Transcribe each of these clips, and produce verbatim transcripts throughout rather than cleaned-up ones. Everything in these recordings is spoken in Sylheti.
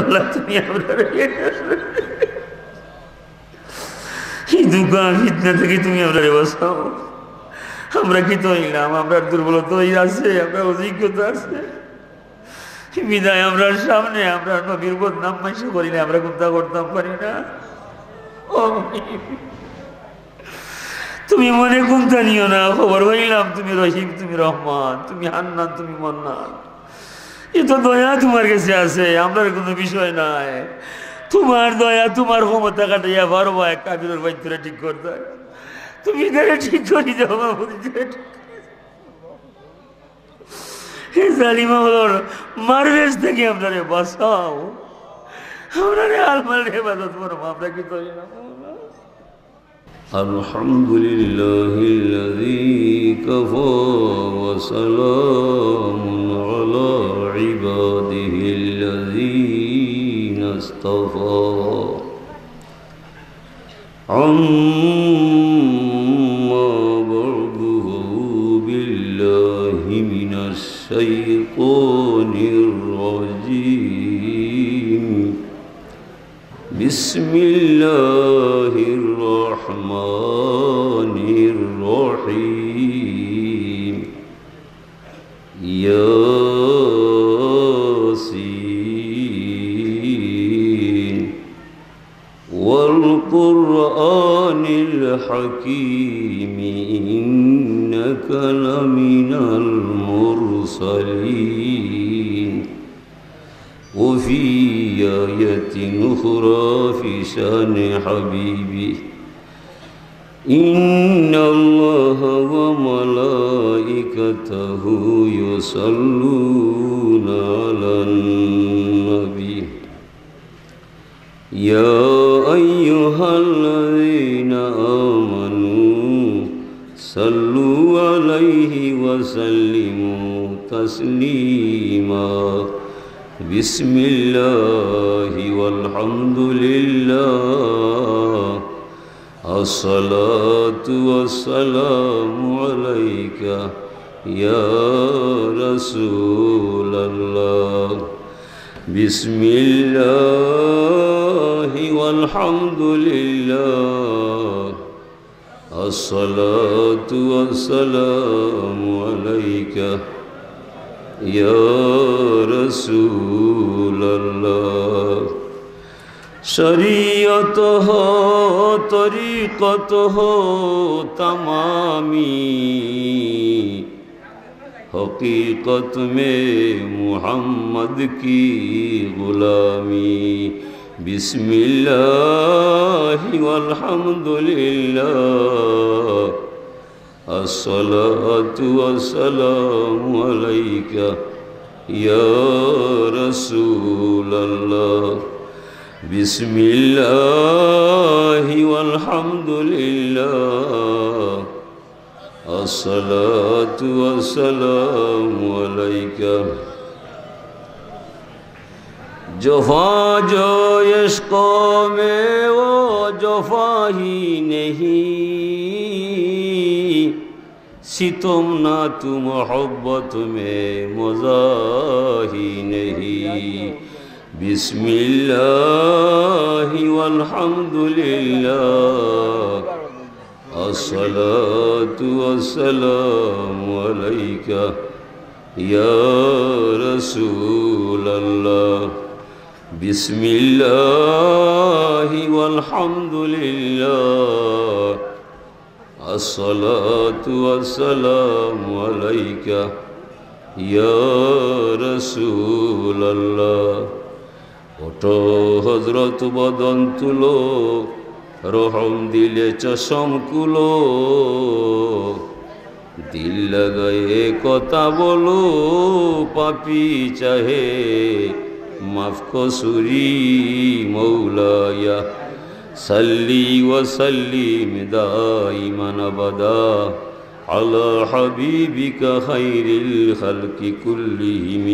আল্লাহ, তুমি আমরারে এই দুঃখ আর ফিতনা থাকি তুমি আমরারে বাঁচাও। আমরা কিতা অইলাম? আমরার দুর্বলতা অই আছে, আমরার অযোগ্যতা আছে। বিদায় আমরার সামনে আমরার নবীর বদনাম মাইনষে করিলে আমরা কুন্তা করতাম পারি না। ও মনিব, তুমি মনে কুন্তা নিও না, খবর পাইলাম তুমি রহিম, তুমি রহমান, তুমি হান্নান, তুমি মান্নান। এত দয়া তুমার গেছে আছে, আমরার কুনু বিষয় নাই। তুমার দয়া, তুমার ক্ষমতা খাটাইয়া পারবায় এক কাফিরর বাইচ্চারে ঠিক করতায়। তুমি তারে ঠিক করি দেও, বাবা, তুমি তারে ঠিক করি দেও। হে জালিম আমলর মারবেশ থাকি আমরারে বাঁচাও। আমরারে আলমার ইবাদত করো, আমরা কিতা অইলাম? الحمد لله الذي كفى وسلام على عباده الذين اصطفى. أما بعد، أعوذ بالله من الشيطان الرجيم. بسم الله الرحمن الرحيم. ياسين. والقرآن الحكيم. إنك لمن المرسلين. وفي آية أخرى في شأن حبيبه، إن الله وملائكته يصلون على النبي، يا أيها الذين آمنوا صلوا عليه وسلموا تسليما. بسم الله والحمد لله، الصلاة والسلام عليك يا رسول الله. بسم الله والحمد لله، الصلاة والسلام عليك يا رسول الله. شريعته طريقته تمامي، حقيقت میں محمد کی غلامی۔ بسم اللہ والحمد للہ، الصلاة والسلام عليك يا رسول الله۔ بسم الله والحمد لله، الصلاة والسلام عليك۔ جفا جو عشق میں وہ جفا ہی نہیں، ستم نہ تو محبت میں مزاح ہی نہیں۔ بسم اللہ والحمد للہ، الصلاة والسلام عليك يا رسول الله۔ بسم الله والحمد لله، الصلاة والسلام عليك يا رسول الله۔ ওঠো হযরত বদন তুলো, রহম দিলে চশম খুলো। দিল লাগায়ে কথা বলো, পাপী চাহে মাফ কসুরি। مولاي صل وسلم دائما أبدا على حبيبك خير الخلق كلهم।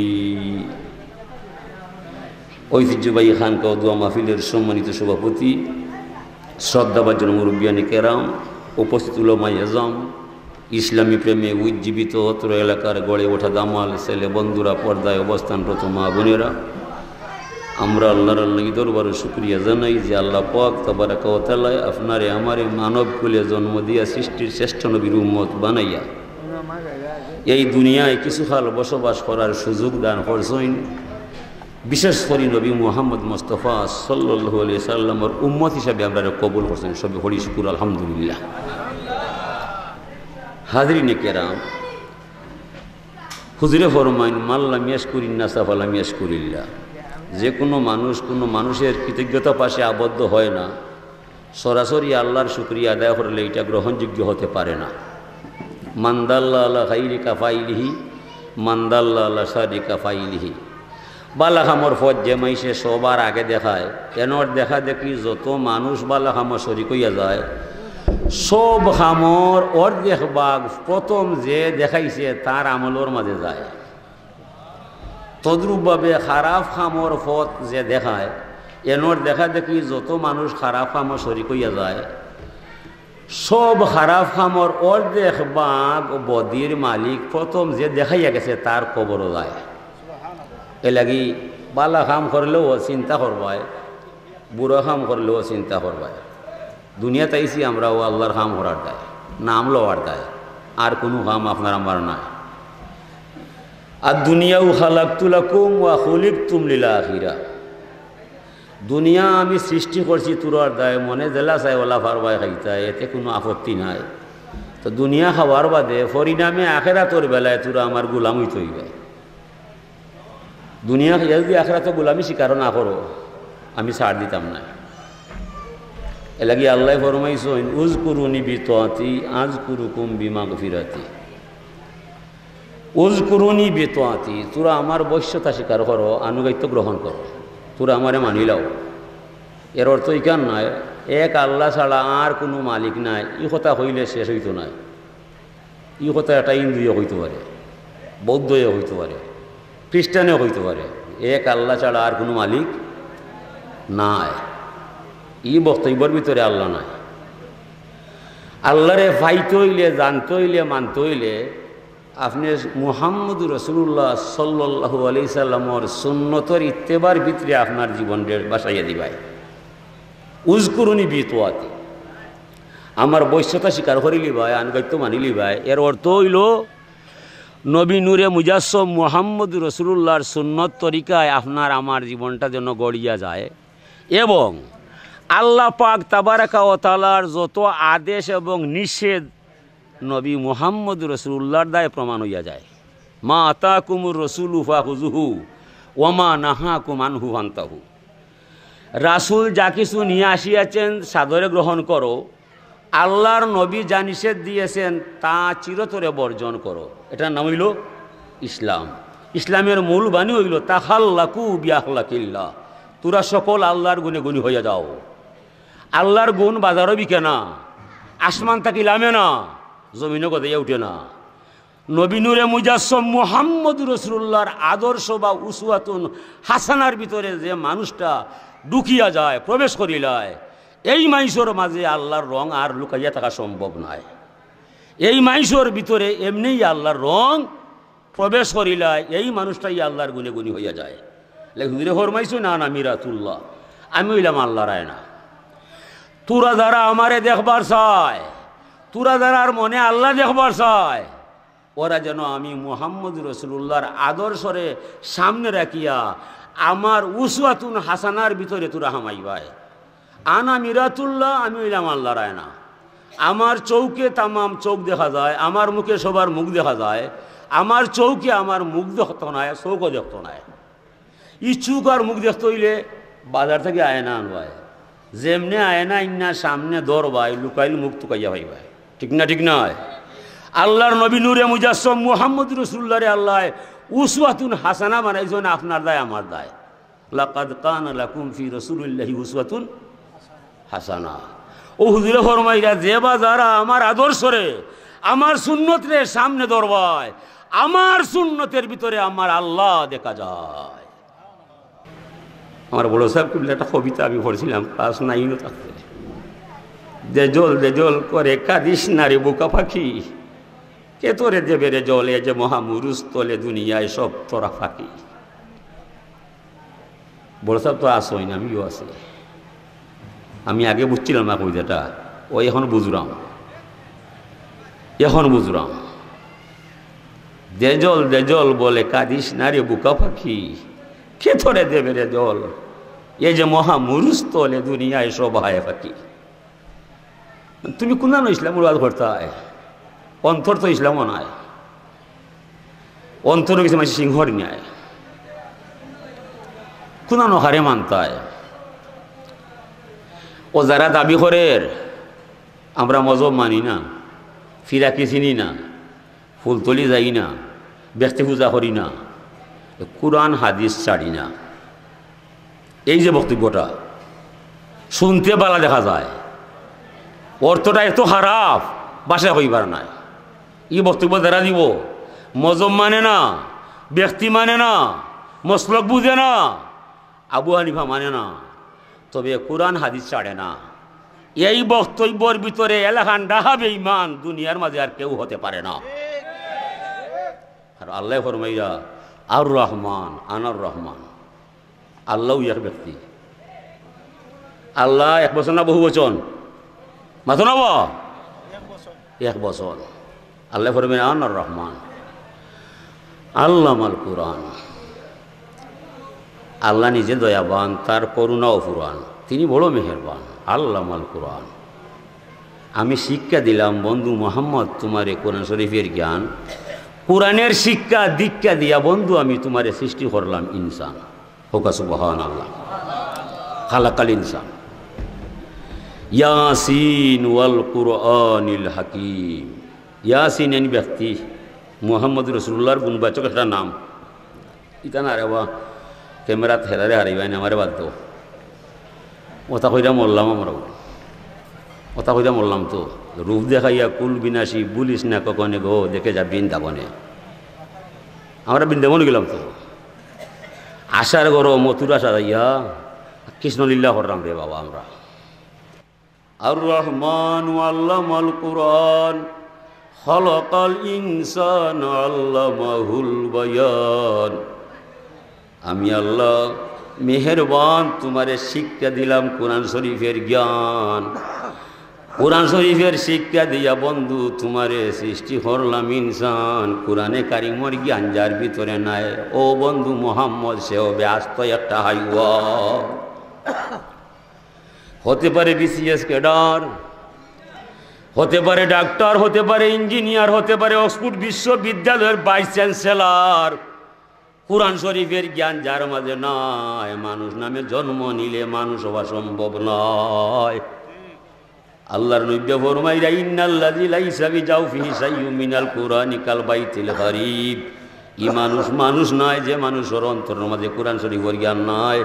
ঐতিহ্যবাহী খানকা ও দোয়া মাহফিলের সম্মানিত সভাপতি, শ্রদ্ধাভাজন মুরব্বিয়ানে কেরাম, উপস্থিত উলামায়ে এজাম, ইসলামী প্রেমে উজ্জীবিত অত্র এলাকার গড়ে ওঠা দামাল ছেলে বন্ধুরা, পর্দায় অবস্থানরত মা বোনেরা, আমরা আল্লাহর আল্লাহ দরবারে শুকরিয়া জানাই যে আল্লাহ পাক তাবারাকা ওয়া তাআলায় আপনারে আমারে মানব কুলে জন্ম দিয়া সৃষ্টির শ্রেষ্ঠ নবীর উম্মত বানাইয়া এই দুনিয়ায় কিছুকাল বসবাস করার সুযোগ দান করছইন। বিশেষ করি নবী মুহাম্মদ মুস্তাফা সাল্লাল্লাহু আলাইহি সাল্লামর উম্মত হিসাবে আমরারে কবুল করছইন। সবে পড়ি শুকুর আলহামদুলিল্লাহ। হাজিরিনে কেরাম, হুজুরে ফরমাইন, "মান লাম ইয়াশকুরিন নাসা ফালাম ইয়াশকুরিল্লাহ।" যে কোনো মানুষ কোনো মানুষের কৃতজ্ঞতা পাশে আবদ্ধ হয় না, সরাসরি আল্লাহর শুকরিয়া আদায় করলে এটা গ্রহণযোগ্য হতে পারে না। "মান দাল্লা আলা খাইরি কাফাইলিহি, মান দাল্লা আলা শারি কাফাইলিহি।" বালা কামর পথ যে মাইনষে সবার আগে দেখায়, এনর দেখা দেখি যত মানুষ বালা কামো শরিক অইয়া যায়, সব কামর অর্ধেক ভাগ প্রথম যে দেখাইছে তার আমলর মাঝে যায়। তদ্রূপভাবে খারাপ কামর পথ যে দেখায়, এনর দেখা দেখি যত মানুষ খারাপ কামো শরিক অইয়া যায়, সব খারাপ কামর অর্ধেক ভাগ বদির মালিক প্রথম যে দেখাইয়া গেছে তার কবরো যায়। এর লাগি বালা কাম করলেও চিন্তা করবায়, বুরা কাম করলেও চিন্তা করবায়। দুনিয়াত আইছি আমরা ও আল্লাহর কাম করার দায়, নাম লওয়ার দায়, আর কোনো কাম আপনার আমার নাই। আর দুনিয়া ও খালাকতু লাকুম ওয়া খুলিকতুম লিল আখিরা। দুনিয়া আমি সৃষ্টি করছি তোরার দায়, মনে যেলা চায় ওলা পারবায় খাইতায়, এতে কোনো আপত্তি নাই। তো দুনিয়া খাওয়ার বাদে পরিণামে আখেরাতর বেলায় তোরা আমার গোলাম অইতে অইবায়। দুনিয়া খাইয়া যদি আখেরাতো গোলামি স্বীকার না করো, আমি ছাড় দিতাম না। এর লাগি আল্লায় ফরমাইছইন, "উযকুরুনি বিতাআতি আযকুরুকুম বিমাগফিরাতি।" "উযকুরুনি বিতাআতি", তোরা আমার বশ্যতা স্বীকার করো, আনুগত্য গ্রহণ করো, তোরা আমারে মানিলাও। এর অর্থ ইখান নায়, এক আল্লাহ ছাড়া আর কোনো মালিক নাই, ই কথা কইলে শেষ অইতো নায়। ই কথা একটা হিন্দুয়ে কইতো পারে, বৌদ্ধয়ে কইতো পারে, খ্রিস্টানে কইতো পারে, এক আল্লাহ ছাড়া আর কোনো মালিক নাই। ই বক্তব্যর ভিতরে আল্লাহ নাই। আল্লাহরে পাইতে অইলে, জানতে অইলে, মানতে অইলে আপনে মুহাম্মদুর রাসূলুল্লাহ সাল্লাল্লাহু আলাইহি সাল্লামর সুন্নতর ইত্তেবার ভিতরে আপনার জীবনরে বাসাইয়া দিবায়। "উযকুরুনি বিতাআতি", আমার বশ্যতা স্বীকার করিলিবায়, আনুগত্য মানিলিবায়। এর অর্থ অইলো, নবী নূরে মুজাসসম মুহাম্মদুর রাসূলুল্লাহর সুন্নত তরিকায় আপনার আমার জীবনটা যেন গড়িয়া যায় এবং আল্লাহ পাক তাবারাকা ওয়া তাআলার যত আদেশ এবং নিষেধ নবী মুহাম্মদুর রাসূলুল্লাহর দায় প্রমাণ অইয়া যায়। "মা আতাকুমুর রাসূলু ফাখুযুহু ওয়া মা নাহাকুম আনহু ফান্তাহু।" রাসূল যা কিছু নিয়া আসিয়াছেন, সাদরে গ্রহণ করো। আল্লাহর নবী যা নিষেধ দিয়েছেন, তা চিরতরে বর্জন করো। এটার নাম অইলো ইসলাম। ইসলামের মূল বাণী অইলো, "তাখাল্লাকু বিআখলাকিল্লাহ", তোরা সকল আল্লাহর গুণে গুণী হইয়া যাও। আল্লাহর গুণ বাজারো বিকে না, আসমান থাকি লামে না, জমিনো গজাইয়া উঠে না। নবী নূরে মুজাসসম মুহাম্মদুর রাসূলুল্লাহর আদর্শ বা উসওয়াতুন হাসানার ভিতরে যে মানুষটা ঢুকিয়া যায়, প্রবেশ করিলায়, এই মাইনষর মাঝে আল্লাহর রং আর লুকাইয়া থাকা সম্ভব নায়। এই মাইনষর ভিতরে এমনেই আল্লাহর রং প্রবেশ করিলায়, এই মানুষটাই আল্লাহর গুণে গুণী হইয়া যায়। লে হুজুরে ফরমাইছইন, "আনা মিরাতুল্লাহ, আমি অইলাম আল্লাহর আয়না।" তোরা যারা আমারে দেখবার চায়, তোরা যারার মনে আল্লাহ দেখবার চায়, ওরা যেন আমি মুহাম্মদ রাসূলুল্লাহর আদর্শরে সামনে রাখিয়া আমার উসওয়াতুন হাসানার ভিতরে তোরা হামাইবায়। আনা মিরাতুল্লাহ, আমি অইলাম আল্লাহর আয়না। আমার চউখে তামাম চউখ দেখা যায়, আমার মুখে সবার মুখ দেখা যায়, আমার চউখে আমার মুখ দেখতো নায়, চউখও দেখতো নায়। ই চউখ আর মুখ দেখতো অইলে বাজার থাকি আয়না আনবায়। যেমনে আয়না ইন্না সামনে ধরবায়, লুকাইল মুখ তুকাইয়া পাইবায়। ঠিক না, ঠিক নায়? আল্লাহর নবী নূরে মুজাসসম মুহাম্মদ রাসূলুল্লাহরে আল্লায় উসওয়াতুন হাসানা বানাইছইন, আপনার দায়, আমার দায়। লাকাদ কানা লাকুম ফি রাসূলিল্লাহি উসওয়াতুন হাসানা। ও হুজুরে ফরমাইরা, যে বা যারা আমার আদর্শরে, আমার সুন্নতরে সামনে ধরবায়, আমার সুন্নতের ভিতরে আমার আল্লাহ দেখা যায়। আমার বড় সাহেব কিবলা একটা কবিতা আমি পড়ছিলাম ক্লাস নাইনো থাকতে। "দেজল দেজল করে কাঁদিস না রে বোকা পাখি, কে তোরে দেবে রে জল, এ যে মহামুরুজ তলে দুনিয়ায় সব তোরা ফাঁকি।" বড় সাব তো আছইন, আমিও আছি। আমি আগে বুঝছিলাম না কবিতাটা, ওই এখন বুঝরাম, এখন বুঝরাম। দেজল দেজল বলে কাঁদিস না রে বুকা পাখি, কে তোরে দেবে রে জল? এ যে মহা মরুস্থল, এ দুনিয়ায় সব হায় ফাঁকি। তুমি কুনানো ইসলামর ওয়াজ করতায়? অন্তর তো ইসলামও নাই। অন্তর গেছে মাঝে সিংহর ন্যায়। কুনানো হারে মানতায়? ও যারা দাবি করের, আমরা মজহব মানি না, ফিরাকি চিনি না, ফুলতলি যাই না, ব্যক্তি পূজা করি না, কুরআন হাদিস ছাড়ি না, এই যে বক্তব্যটা শুনতে বালা দেখা যায়, অর্থটা এত খারাপ, ভাষায় কইবার নাই। এই বক্তব্য যারা দিব, মজহব মানে না, ব্যক্তি মানে না, মসলক বুঝে না, আবু হানিফা মানে না, তবে কুরআন হাদিস ছাড়ে না। এই বক্তব্যর ভিতরে এলাখান ডাহা বেঈমান দুনিয়ার মাঝে আর কেউ হতে পারে না। আর আল্লায় ফরমাইরা, "আর রহমান, আনার রহমান।" আল্লাহও এক ব্যক্তি। আল্লাহ এক বচন না বহু বচন? মাতো না বা? এক বচন। আল্লায় ফরমাইরা, "আনার রহমান।" আল্লামাল কুরআন। আল্লাহ নিজে দয়াবান, তার করুণাও ফুরান, তিনি বড় মেহেরবান। আল্লামাল কুরআন। আমি শিক্ষা দিলাম বন্ধু মোহাম্মদ তোমারে কোরআন শরীফের জ্ঞান, কোরআনের শিক্ষা দীক্ষা দিয়া বন্ধু আমি তোমারে সৃষ্টি করলাম ইনসান। হোকা সুবহানাল্লাহ। খালাকাল ইনসান। ইয়াসিন ওয়াল কুরআনিল হাকিম। ইয়াসিন এন ব্যক্তি, মুহাম্মদ রাসূলুল্লাহর গুণবাচক একটা নাম। ইতা না রে বা, ক্যামেরাত হেরারে হারাইবায় না, আমারে বাদ দেও। ওতা কইরা মরলাম আমরা। ওতা কইরা মরলাম তো। রূপ দেখাইয়া কুল বিনাশী, ভুলিস না কখনে গো, দেখে যা বৃন্দাবনে। আমরা বৃন্দাবনে গেলাম তো। আশার ঘরো মথুরা সাজাইয়া কৃষ্ণলীলা করলাম রে বাবা আমরা। আর রহমান আল্লামাল কুরআন, খলাকাল ইনসান আল্লামাহুল বায়ান। আমি আল্লাহ মেহেরবান, তোমারে শিক্ষা দিলাম কোরআন শরীফের জ্ঞান। কোরআন শরীফের শিক্ষা দিয়া বন্ধু তোমারে সৃষ্টি করলাম ইনসান। কোরআনে কারিমর জ্ঞান যার ভিতরে নাই, ও বন্ধু মোহাম্মদ, সে হবে আস্ত একটা হাইওয়া। হতে পারে বিসিএস ক্যাডার, হতে পারে ডাক্তার, হতে পারে ইঞ্জিনিয়ার, হতে পারে অক্সফোর্ড বিশ্ববিদ্যালয়ের ভাইস চ্যান্সেলর। কোরআন শরীফের জ্ঞান যার মাঝে নাই, মানুষ নামে জন্ম নিলে মানুষ হওয়া সম্ভব নয়। আল্লাহর নবী ফরমাইরা, "ইন্নাল্লাযী লাইসা বিজাওফিহি শাইউম মিনাল কুরআনি কাল বাইতিল খারিব।" ই মানুষ মানুষ নায়, যে মানুষর অন্তরর মাঝে কোরআন শরীফর জ্ঞান নাই।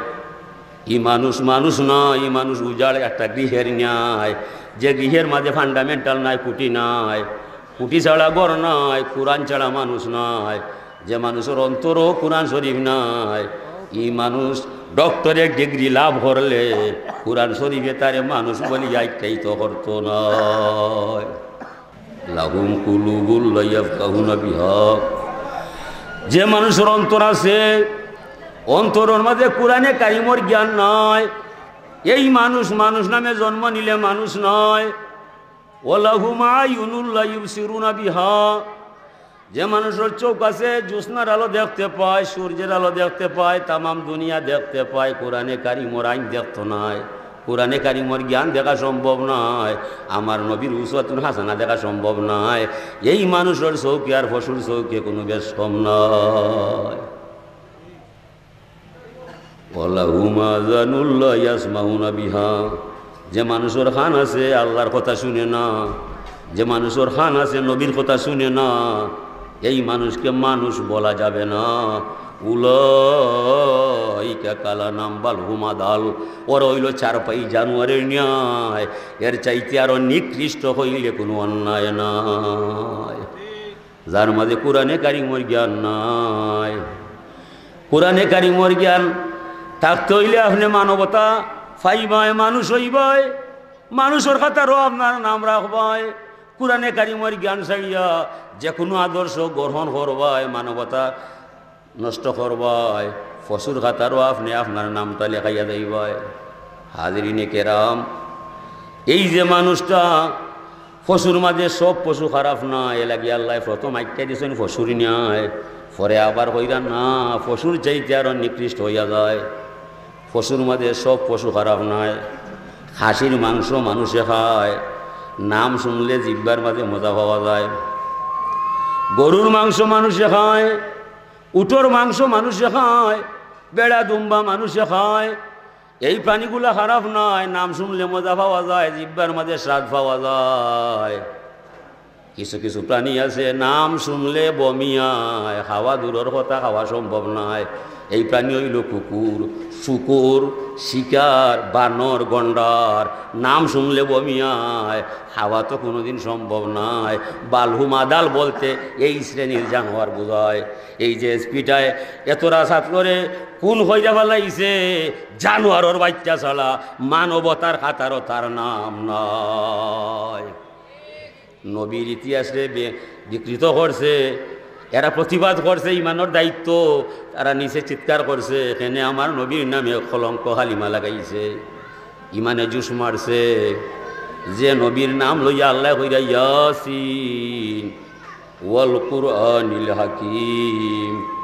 ই মানুষ মানুষ নায়, ই মানুষ উজাড় একটা গৃহের ন্যায়। যে গৃহের মাঝে ফান্ডামেন্টাল নাই, খুঁটি নাই, খুঁটি ছাড়া ঘর নাই, কোরআন ছাড়া মানুষ নাই। যে মানুষর অন্তরো কোরআন শরীফ নাই, ই মানুষ ডক্টরেট ডিগ্রি লাভ করলে কোরআন শরীফে তারে মানুষ বলিয়া আখ্যায়িত করতো নায়। লাহুম কুলুবুল লা ইয়াফকাহুনা বিহা। যে মানুষর অন্তর আছে, অন্তরর মাঝে কোরআনে কারিমর জ্ঞান নাই, এই মানুষ মানুষ নামে জন্ম নিলে মানুষ নয়। ওয়ালাহুম আয়ুনুল লা ইউবসিরুনা বিহা। যে মানুষর চোখ আছে, জ্যোৎস্নার আলো দেখতে পায়, সূর্যের আলো দেখতে পায়, তামাম দুনিয়া দেখতে পায়, কোরআনে কারিমর আইন দেখতো নায়, কোরআনে কারিমর জ্ঞান দেখা সম্ভব নয়, আমার নবীর উসওয়াতুন হাসানা দেখা সম্ভব নয়। এই মানুষর চোখে আর পশুর চোখে কোনো বেশ কম নয়। ওয়ালাহুম আযানুল লা ইয়াসমাউনা বিহা। যে মানুষর কান আছে, আল্লাহর কথা শুনে না, যে মানুষর কান আছে, নবীর কথা শুনে না, এই মানুষকে মানুষ বলা যাবে না। উলাইকা কাল আনআম বাল হুম আদাল। ওরা অইলো চারপাই জানোয়ারের ন্যায়, এর চাইতে আরো নিকৃষ্ট হইলে কোনো অন্যায় নাই। যার মাঝে কোরআনে কারিমর জ্ঞান নাই। কোরআনে কারিমর জ্ঞান থাকতে অইলে আপনে মানবতা পাইবায়, মানুষ অইবায়, মানুষর কাতারো আপনার নাম রাখবায়। কোরআনে কারিমর জ্ঞান ছাড়িয়া যে কোনো আদর্শ গ্রহণ করবায়, মানবতা নষ্ট করবায়। পশুর খাতারও আপনে আপনার নামটা লেখাইয়া যাইবায়। হাজিরিনে কেরাম, এই যে মানুষটা, পশুর মাঝে সব পশু খারাপ নায়, এর লাগি আল্লায় প্রথম আখ্যা দিছইন পশুর ন্যায়, পরে আবার কইরা না, পশুর চাইতে আরো নিকৃষ্ট অইয়া যায়। পশুর মাঝে সব পশু খারাপ নায়। খাসির মাংস মানুষে খায়, নাম শুনলে জিব্বার মাঝে মজা পাওয়া যায়। গরুর মাংস মানুষে খায়, উটর মাংস মানুষে খায়, বেড়া দুম্বা মানুষে খায়। এই প্রাণীগুলা খারাপ নায়, নাম শুনলে মজা পাওয়া যায়, জিব্বার মাঝে স্বাদ পাওয়া যায়। কিছু কিছু প্রাণী আছে, নাম শুনলে বমি আয়, খাওয়া দূরর কথা, খাওয়া সম্ভব নায়। এই প্রাণী অইলো কুকুর, শুকুর, শিকার, বানর, গন্ডার। নাম শুনলে বমি আয়, খাওয়া তো কোনোদিন সম্ভব নায়। বালহুমাদাল বলতে এই শ্রেণীর জানোয়ার বুঝায়। এই যে স্পিটায় এতরা ছাত্ররে খুন কইরা ফালাইছে, জানোয়ারর বাইচ্চা ছাড়া, মানবতার খাতারও তার নাম নাই। নবীর ইতিহাসরে বে-, বিকৃত করছে, এরা প্রতিবাদ করছে, ইমানর দায়িত্ব, তারা নিচে চিৎকার করছে, এখানে আমার নবীর নামে কলঙ্ক কালিমা লাগাইছে, ইমানে জুস মারছে। যে নবীর নাম লইয়া আল্লায় কইরা ইয়াসিন, ওয়াল কুরআনিল হাকিম।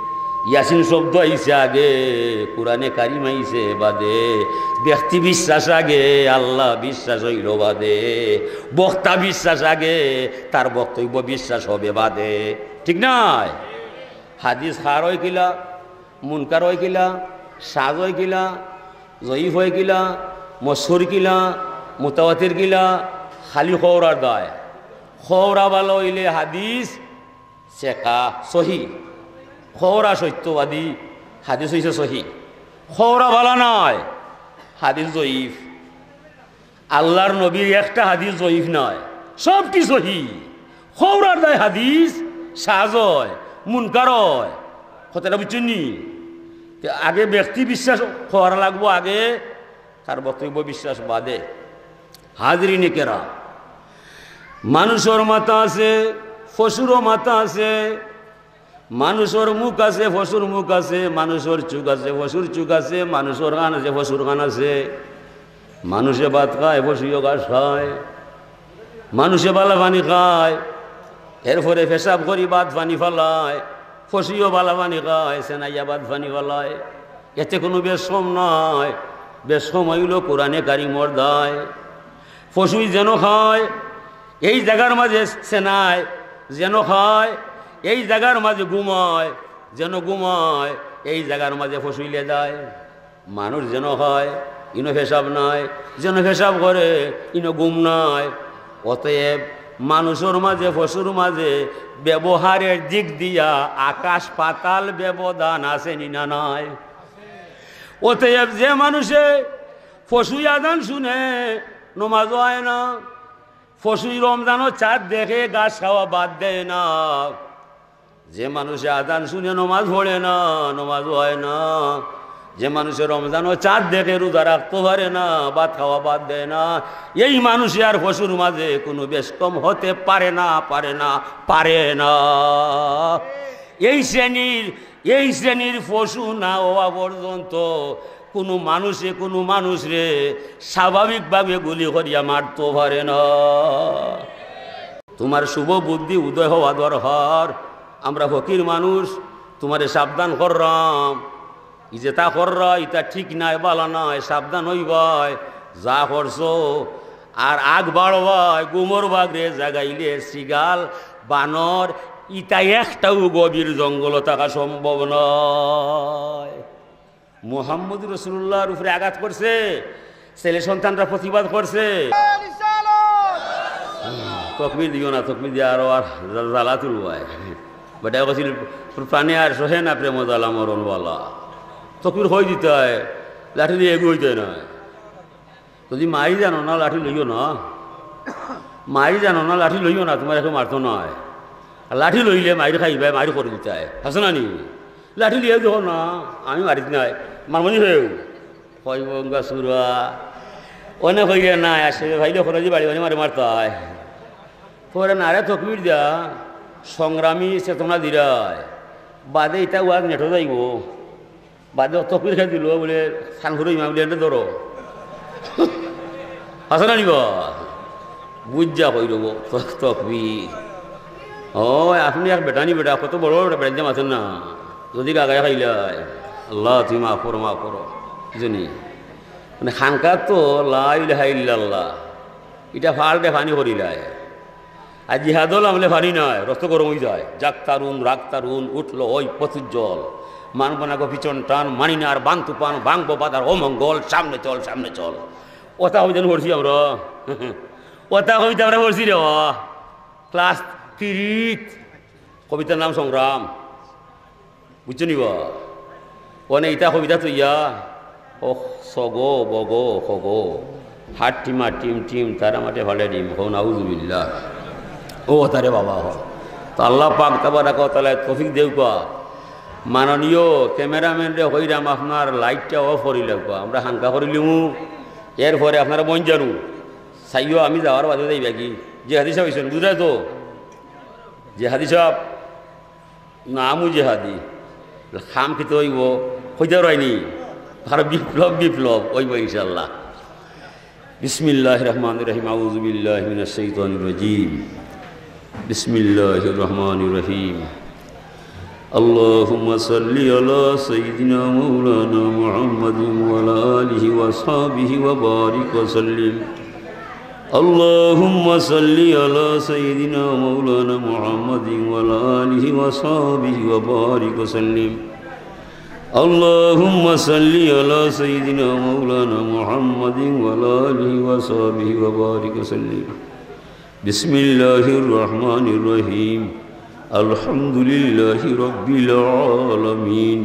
ইয়াসিন শব্দ আইছে আগে, কুরআনে কারিম আইছে বাদে। ব্যক্তি বিশ্বাস আগে, আল্লাহ বিশ্বাস অইলো বাদে। বক্তা বিশ্বাস আগে, তার বক্তব্য বিশ্বাস হবে বাদে। ঠিক নায়? হাদিস কার অয় কিলা, মুনকার অয় কিলা, শাজ অয় কিলা, জয়ীফ অয় কিলা, মশহুর কিলা, মুতাওয়াতির কিলা, খালি কওরার দায়। কওরা ভালা অইলে হাদিস সেকা সহি, কওরা সত্যবাদী, হাদিস অইছে সহি। কওরা ভালা নায়, হাদিস জয়ীফ। আল্লাহর নবীর একটা হাদিস জয়ীফ নায়, সবটি সহি। কওরার দায় হাদিস শাজ অয়, মুনকার অয়। কথাটা বুঝছইন নি? তে আগে ব্যক্তি বিশ্বাস করা লাগবো, আগে তার বক্তব্য বিশ্বাস বাদে। হাজিরিনে কেরাম, মানুষর মাথা আছে, পশুরও মাথা আছে, মানুষর মুখ আছে, পশুর মুখ আছে, মানুষর চুখ আছে, পশুর চুখ আছে, মানুষর কান আছে, পশুর কান আছে। মানুষে ভাত খায়, পশুও ঘাস খায়। মানুষে ভালা পানি খায়, এরপরে পেশাব করি ভাত পানি ফালায়, পশুও ভালা পানি খায়, সেনাইয়া ভাত পানি ফালায়। এতে কোনো বেশকম নাই, বেশকম অইলো কোরআনে কারিমর দায়। পশুই যেন খায়, এই জাগার মাঝে সেনায়, যেন খায়, এই জাগার মাঝে ঘুমায়, যেন ঘুমায়, এই জাগার মাঝে পশুইলে যায়। মানুষ যেন খায়, ইনো পেশাব নাই, যেন পেশাব করে, ইনো ঘুম নাই। অতএব মানুষর মাঝে, পশুর মাঝে ব্যবহারের দিক দিয়া আকাশ পাতাল ব্যবধান আছে নি না নাই? অতএব যে মানুষে পশুই আজান শুনে, নমাজ অয় না, পশুই রমজানর চাঁদ দেখে, ঘাস খাওয়া বাদ দেয় না। যে মানুষে আজান শুনে নমাজ পড়ে না, নমাজ অয় না। যে মানুষে রমজানর চাঁদ দেখে, রোজা রাখতো পারে না, ভাত খাওয়া বাদ দেয় না, এই মানুষে আর পশুর মাঝে কোনো বেশকম হতে পারে না, পারে না, পারে না। এই শ্রেণীর, এই শ্রেণীর পশু না হওয়া পর্যন্ত কোনো মানুষে কোনো মানুষরে স্বাভাবিকভাবে গুলি করিয়া মারতো পারে না। তোমার শুভ বুদ্ধি উদয় হওয়া দরকার। আমরা ফকির মানুষ, তোমারে সাবধান কররাম। ই যেতা কররায়, ইতা ঠিক নায়, ভালা নায়, সাবধান অইবায়। যা করছো, আর আগ বাড়বায়, ঘুমর বাগরে জাগাইলে শিয়াল, বানর, ইতা একটাও গভীর জঙ্গলো থাকা সম্ভব নায়। মুহাম্মদুর রাসূলুল্লাহর উপরে আঘাত করছে, ছেলে সন্তানরা প্রতিবাদ করছে। তকবির দিও না, তকবির দিয়া আরো আর জ্বালা তুলবায়। বেটায় কইছিল, "প্রাণে আর সহে না প্রেম জ্বালা মরণবালা।" তকবির কই দিতায়, লাঠি দিয়া এগু অইতায় নায়। যদি মারি জানো না, লাঠি লইও না। মারি জানো না, লাঠি লইও না, তোমারে কেউ মারতো নায়। আর লাঠি লইলে মারি খাইবায়, মারি করি দিতায়। আছে না নি? লাঠি লইয়া দেখো না, আমি মারিত নায়, মারমনি হয়েও। কইব, "গঙ্গা সুরা।" অনে কইলে, "না, আসলে ভাইলে খরচি বাড়ি বাড়ি মারে মারতায়।" পরে নারে তকবির দিয়া, সংগ্রামী চেতনা দিরায়। বাদে ইতা ওয়াজ নেটো যাইব। বাদে তকবির খাই দিল, বুলে, "সানফুরো ইমাম বুলে, এনে ধরো।" হাসা না নিবা? বুঝা কই রব, তকবির। ও, আপনি এক বেটানি বেটা, কত বড় বড় বেটা, বেটা মাতেন না। যদি গাগায় খাইলায়, "আল্লাহ, তুমি মাফ করো, মাফ করো।" বুঝনি? মানে, খানকাত তো লা ইলাহা ইল্লাল্লাহ, ইটা ফাড় দে পানি করিলায়। আর জিহাদও লামলে পানি নাই, রক্ত গরম অই যায়। যাক তারুণ, রাগ তারুণ, উঠলো ওই প্রচুর জল। মানব না গো পিছন টান, মানি না আর বান তুফান, ভাঙবো বাধার অমঙ্গল, সামনে চল, সামনে চল। ওটা কবিতা পড়ছি আমরা। ওটা কবিতা আমরা পড়ছি রে বাবা। ক্লাস থ্রিত। কবিতার নাম সংগ্রাম। বুঝছো নি বা? অনে ইতা কবিতা তো ইয়া, ও সগো, বগো, খগো, হাট টিমা টিম টিম, তারা মাঠে ফালে ডিম, হো নাউজুবিল্লাহ। ও তারে বাবা হো। তো আল্লাহ পাক তাবারাকা ওয়া তাআলা তৌফিক দেউকা। মাননীয় ক্যামেরাম্যান রে কইরাম, আপনার লাইটটা অফ করি লাগবা, আমরা হাঙ্কা করিলিমু, এরপরে আপনারা বন জানু। চাইও আমি যাওয়ার বাদে যাইবা কি? যে হাদিস হইছেন, বুঝায় তো? যে হাদিস সাহেব, নামও জেহাদি। খাম কিতা অইবো? কইতা রইনি। আর বিপ্লব, বিপ্লব অইবো ইনশাআল্লাহ। بسم الله الرحمن الرحيم. أعوذ بالله من الشيطان الرجيم. بسم الله الرحمن الرحيم. اللهم صل على سيدنا مولانا محمد وعلى آله وأصحابه وبارك وسلم. اللهم صل على سيدنا مولانا محمد وعلى آله وصحبه وبارك وسلم. اللهم صل على سيدنا مولانا محمد وعلى آله وصحبه وبارك وسلم. بسم الله الرحمن الرحيم. الحمد لله رب العالمين.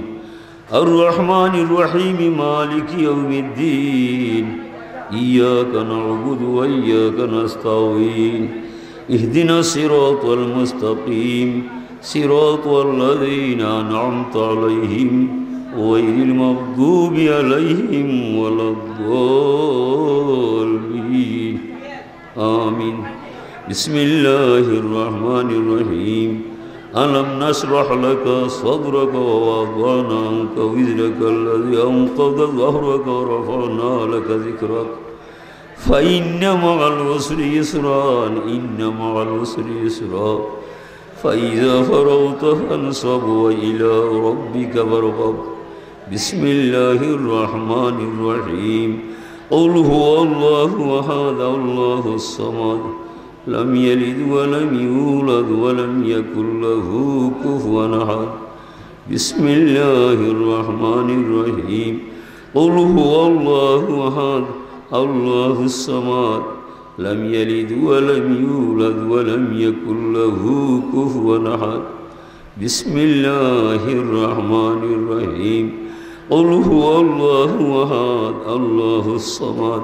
الرحمن الرحيم. مالك يوم الدين. إياك نعبد وإياك نستعين. اهدنا الصراط المستقيم. صراط الذين أنعمت عليهم غير المغضوب عليهم ولا الضالين. آمين. بسم الله الرحمن الرحيم. ألم نشرح لك صدرك ووضعنا عنك وزرك الذي أنقض ظهرك ورفعنا لك ذكرك. فإن مع العسر يسرا، إن مع العسر يسرا. فإذا فرغت فانصب وإلى ربك فارغب. بسم الله الرحمن الرحيم. قل هو الله أحد، الله الصمد، لم يلد ولم يولد ولم يكن له كفوا أحد. بسم الله الرحمن الرحيم. قل هو الله أحد، الله الصمد، لم يلد ولم يولد ولم يكن له كفوا أحد. بسم الله الرحمن الرحيم. قل هو الله أحد، الله الصمد،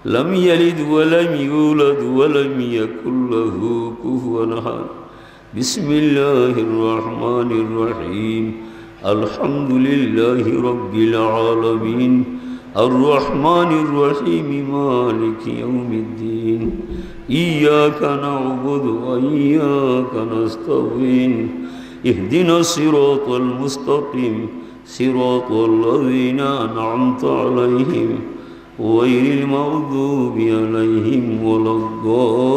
لم يلد ولم يولد ولم يكن له كفوا أحد. بسم الله الرحمن الرحيم. الحمد لله رب العالمين. الرحمن الرحيم. مالك يوم الدين. إياك نعبد وإياك نستعين. اهدنا الصراط المستقيم. صراط الذين أنعمت عليهم غير المغضوب عليهم ولا الضالين.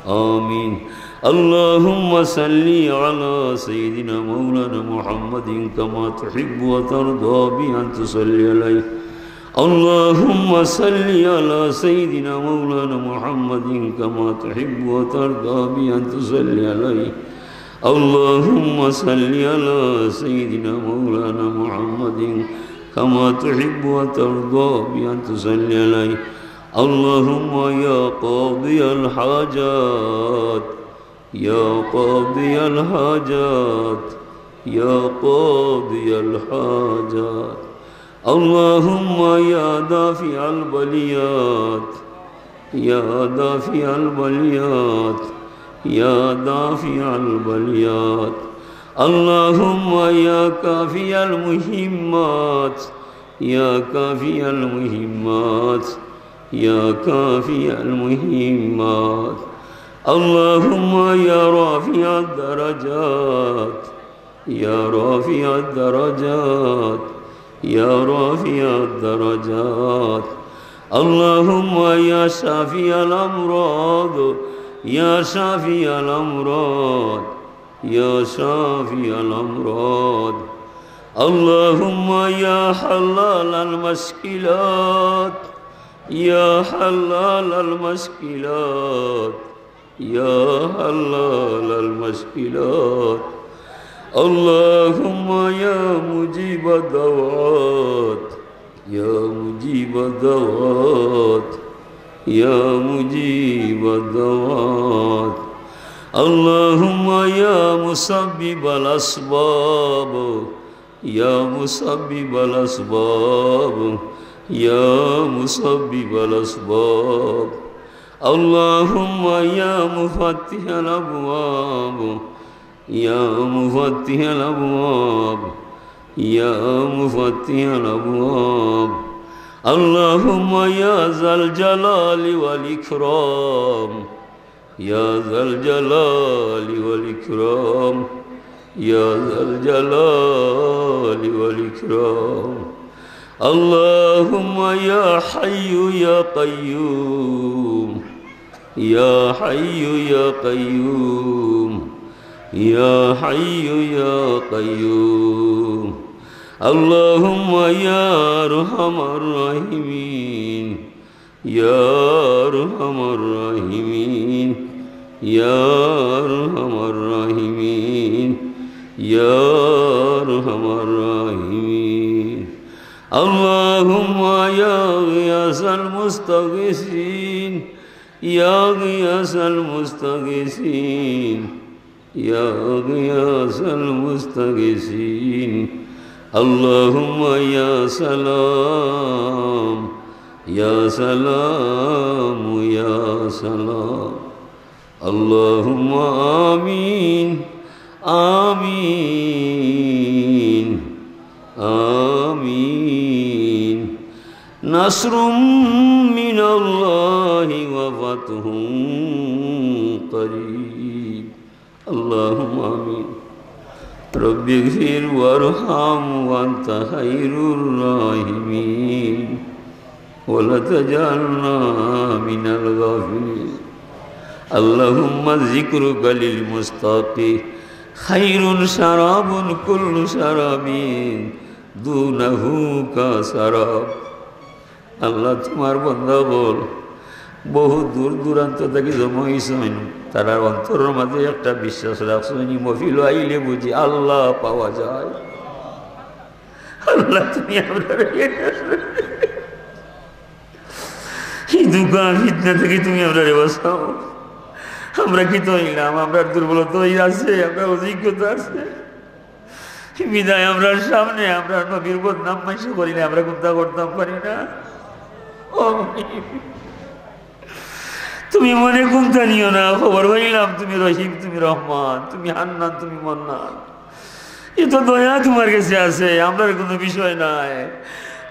آمين. اللهم صل على سيدنا مولانا محمد كما تحب وترضى بأن تصلي عليه. اللهم صل على سيدنا مولانا محمد كما تحب وترضى بأن تصلي عليه. اللهم صل على سيدنا مولانا محمد كما تحب وترضى بأن تصلي عليه. اللهم يا قاضي الحاجات، يا قاضي الحاجات، يا قاضي الحاجات. اللهم يا دافع البليات، يا دافع البليات، يا دافع البليات. اللهم يا كافي المهمات، يا كافي المهمات، يا كافي المهمات. اللهم يا رافع الدرجات، يا رافع الدرجات، يا رافع الدرجات. اللهم يا شافي الأمراض، يا شافي الأمراض، يا شافي الأمراض. اللهم يا حلال المشكلات، يا حلال المشكلات، يا حلال المشكلات. اللهم يا مجيب الدعوات، يا مجيب الدعوات، يا مجيب الدعوات. اللهم يا مسبب الأسباب، يا مسبب الأسباب، يا مسبب الأسباب. اللهم يا مفتح الأبواب، يا مفتح الأبواب، يا مفتح الأبواب. اللهم يا ذا الجلال والإكرام، يا ذا الجلال والإكرام، يا ذا الجلال والإكرام. اللهم يا حي يا قيوم، يا حي يا قيوم، يا حي يا قيوم. اللهم يا أرحم الراحمين، يا أرحم الراحمين، يا أرحم الراحمين، يا أرحم الراحمين. اللهم يا غياث المستغيثين، يا غياث المستغيثين، يا غياث المستغيثين. اللهم يا سلام، يا سلام، يا سلام. اللهم آمين، آمين، آمين. نصر من الله وفتح قريب. اللهم آمين. رب اغفر وارحم وأنت خير الراحمين. ولا تجعلنا من الغافلين. اللهم ذكرك للمشتاق خير شراب كل شراب دونه كشراب. আল্লাহ, তুমার বান্দা অকল বহু দূর দূরান্ত থাকি জমা অইছইন, তারার অন্তরর মাঝে একটা বিশ্বাস রাখছইন, ই মহফিলো আইলে বুঝি আল্লাহ পাওয়া যায়। আল্লাহ, তুমি আমরারে ই দুঃখ আর ফিতনা থাকি তুমি আমরারে বাঁচাও। আমরা কিতা অইলাম, আমরার দুর্বলতা অই আছে, আমরার অযোগ্যতা আছে। বিদায় আমরার সামনে আমরার নবীর বদনাম মানষে করিলে আমরা কুন্তা করতাম পারি না। ও, তুমি মনে কুন্তা নিও না, খবর পাইলাম তুমি রহিম, তুমি রহমান, তুমি হান্নান, তুমি মান্নান। এত দয়া তুমার গেছে আছে, আমরার কুনু বিষয় নাই।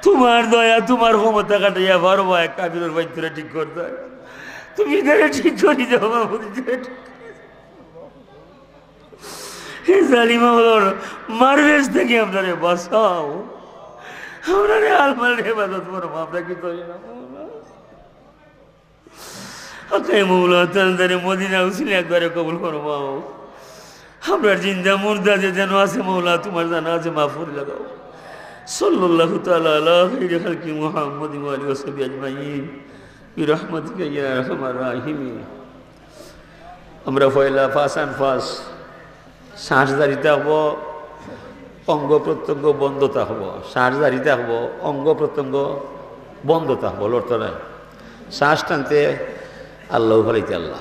তুমার দয়া, তুমার ক্ষমতা খাটাইয়া পারবায় কাফিরর বাইত্তরে ঠিক করতায়। তুমি তারে ঠিক করি দেও, আমার মরিদরে ঠিক করি দেও। হে জালিম অকলর মারপেচ থাকি আমরারে বাঁচাও, আমরারে আলমারির হেফাজত করো, আমরা কিতা অইলাম? আকাই মৌলা, তান্দারে মদিনা উসিলে একবারে কবুল ফরমাও। আমরার জিন্দা মুর্দা যে যেনো আছে মৌলা, তুমার জানা আছে মাফ করি লাগাও। সাল্লাল্লাহু তাআলা আলা খাইরি খালকি মুহাম্মাদিন ওয়া আলিহি ওয়া সাহবিহি আজমাইন। বিরহমাতিকা ইয়া আরহামার রাহিমিন। আমরা পয়লা পাঁচ আনফাস শ্বাস জারি থাকবো, অঙ্গ প্রত্যঙ্গ বন্ধ থাকবো, শ্বাস জারি থাকবো, অঙ্গ প্রত্যঙ্গ বন্ধ থাকবো, লড়তো নায়। শ্বাস টানতে আল্লাহ, ফালাইতে আল্লাহ।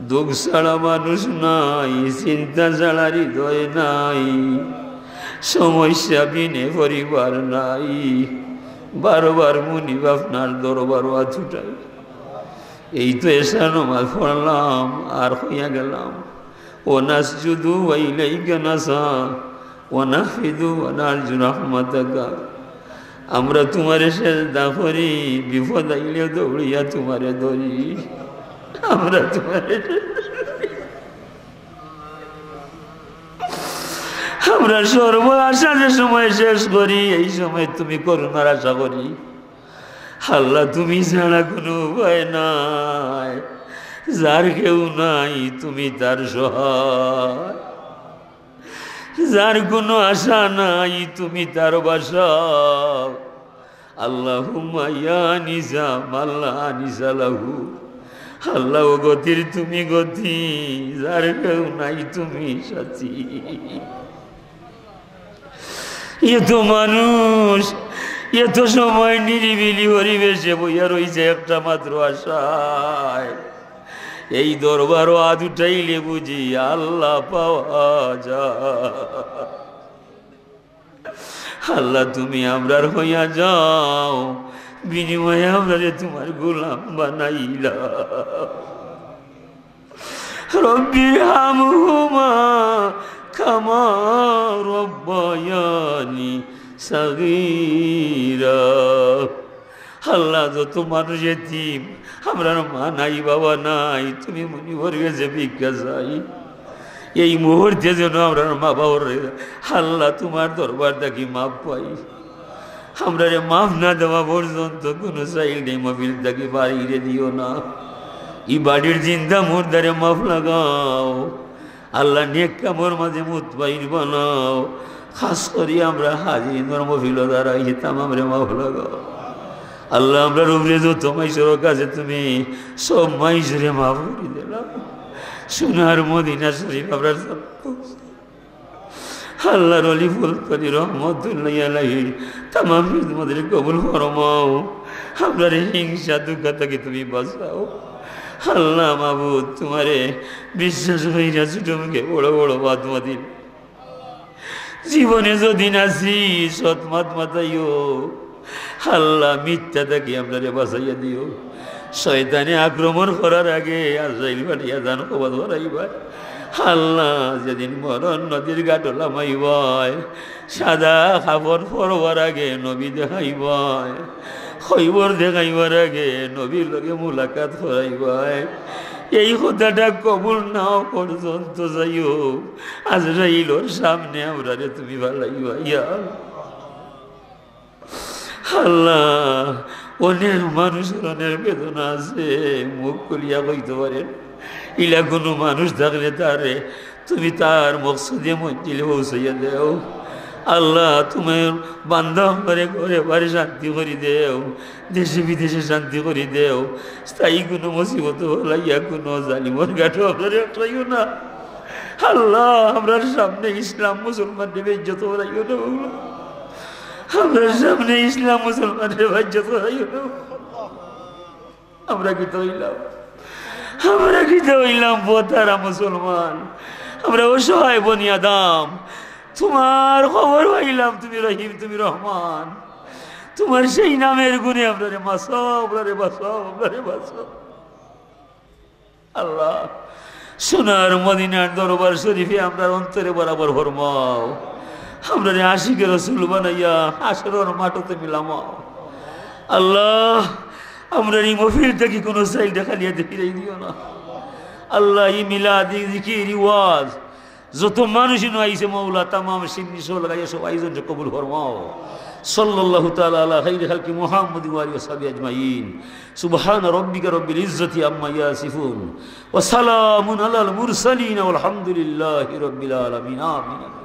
দুঃখ ছাড়া মানুষ নাই, চিন্তা ছাড়া হৃদয় নাই, সমস্যা বিনে পরিবার নাই। বারবার মুনিব আপনার দরবারো আত উঠাই। এই তো এশার নামাজ পড়লাম আর কইয়া গেলাম, "ওয়া নাসজুদু ওয়া ইলাইকা নাসআ, ওয়া নাহফিদু ওয়া নারজু রাহমাতাকা।" আমরা তুমারে সেজদা করি, বিপদ আইলে দৌড়িয়া তুমারে ধরি। আমরা তুমারে, আমরা সর্ব আশা যে সময় শেষ করি, এই সময় তুমি করুণার আশা করি। আল্লাহ, তুমি ছাড়া কোনো উপায় নাই, যার কেউ নাই, তুমি তার সহায়। যার কোনো আশা নাই, তুমি তার বাসা। আল্লাহুম্মা ইয়া আনিসা মান লা আনিসা লাহু। আল্লাহ, ও গতির তুমি গতি, যার কেউ নাই তুমি সাথী। এত মানুষ, এত সময় নিরিবিলি পরিবেশে বইয়া রইছে একটা মাত্র আশায়, এই দরবারো আত উঠাইলে বুঝি আল্লাহ পাওয়া যায়। আল্লাহ, তুমি আমরার হইয়া যাও, বিনিময়ে আমরারে তুমার গোলাম বানাইলাও। রব্বির হামহুমা কামা রব্বায়ানি সগীরা। আল্লাহ, যত মানুষ এতিম, আমরার মা নাই, বাবা নাই, তুমি মুনিবর গেছে ভিক্ষা চাই। এই মুহূর্তে যেন আমরার মা বাবার, আল্লাহ, তুমার দরবার থাকি মাফ পাই। আমরারে মাফ না দেওয়া পর্যন্ত কোনো চাইল্ড এই মহফিল থাকি বাইরে দিও না। এই বাড়ির জিন্দা মুর্দারে মাফ লাগাও। আল্লাহ, নেক কামর মাঝে মুতমাইন বানাও। খাস করি আমরা হাজিরিনর মহফিলো যারা আইছি, তামামরে মাফ লাগাও। আল্লাহ, আমরার উপরে যত মাইনষর কাছে তুমি সব মাইনষরে মাফ করি দিলাও। সোনার মদিনা শরীফ আমরার আল্লাহর ওলি ফুলতলি রহমতুল্লাহি আলাইহির তামাম খিদমতরে কবুল ফরমাও। আমরারে হিংসা দুঃখ থাকি তুমি বাঁচাও। আল্লাহ মাবুদ, তুমারে বিশ্বাস করিয়া ছোট মুখে বড় বড় মাত মাতিমু। জীবনে যদিন আছি, সৎ মাত মাতাইও। আল্লাহ, মিথ্যা থাকি আমরারে বাঁচাইয়া দিও। শয়তানে আক্রমণ করার আগে আজরাইল পাঠাইয়া জান কবজ করাইবায়। আল্লাহ, যেদিন মরণ নদীর ঘাটো লামাইবায়, সাদা কাপড় পরবার আগে নবী দেখাইবায়, খৈবর দেখাইবার আগে নবীর লগে মুলাকাত করাইবায়। এই কথাটা কবুল না অওয়া পর্যন্ত যাইও, আজরাইলর সামনে আমরারে তুমি ফালাইবায়। ইয়া আল্লাহ, অনেক মানুষর অনেক বেদনা আছে, মুখ খুলিয়া কইতো পারে না। ইলা কুনু মানুষ থাকলে তারে তুমি তার মকসুদে মঞ্জিলে পৌঁছাইয়া দেও। আল্লাহ, তুমার বান্দা অকলরে ঘরে বারে শান্তি করি দেও, দেশে বিদেশে শান্তি করি দেও। স্থায়ী কুনু মুসিবত ফালাইয়া কুনু জালিমর ঘাটো আমরারে আটকাইও না। আল্লাহ, আমরার সামনে ইসলাম মুসলমানরে বেইজ্জত করাইও না, বাবা। আমরার সামনে ইসলাম মুসলমানরে বেইজ্জত করাইও না, বাবা। আমরা কিতা অইলাম? আমরা কিতা অইলাম? পথহারা মুসলমান। আমরা অসহায় বনি আদম। তুমার খবর পাইলাম, তুমি রহিম, তুমি রহমান। তুমার সেই নামের গুণে আমরারে বাঁচাও, আমরারে বাঁচাও, আমরারে বাঁচাও। আল্লাহ, সোনার মদিনার দরবার শরীফে আমরার অন্তরে বরাবর ফরমাও। আমরারে আশিকে রসুল বানাইয়া হাশরর মাঠো তুমি লামাও। আল্লাহ, আমরার ই মহফিল থাকি কুনু সাইডে খালি আতে ফিরাই দিও না। আল্লাহ, ই মিলাদ, ই জিকির, ই ওয়াজ, যত মানুষ ইনো আইছে মৌলা, তামাম শিন্নি সহ লাগাইয়া সব আয়োজনরে কবুল ফরমাও। সাল্লাল্লাহু তাআলা আলা খাইরি খালকি মুহাম্মাদিন ওয়া আলিহি ওয়া সাহবিহি আজমাইন। সুবহানা রাব্বিকা রাব্বিল ইজ্জাতি আম্মা ইয়াসিফুন। ওয়া সালামুন আলাল মুরসালিন ওয়াল হামদুলিল্লাহি রাব্বিল আলামিন। আমিন।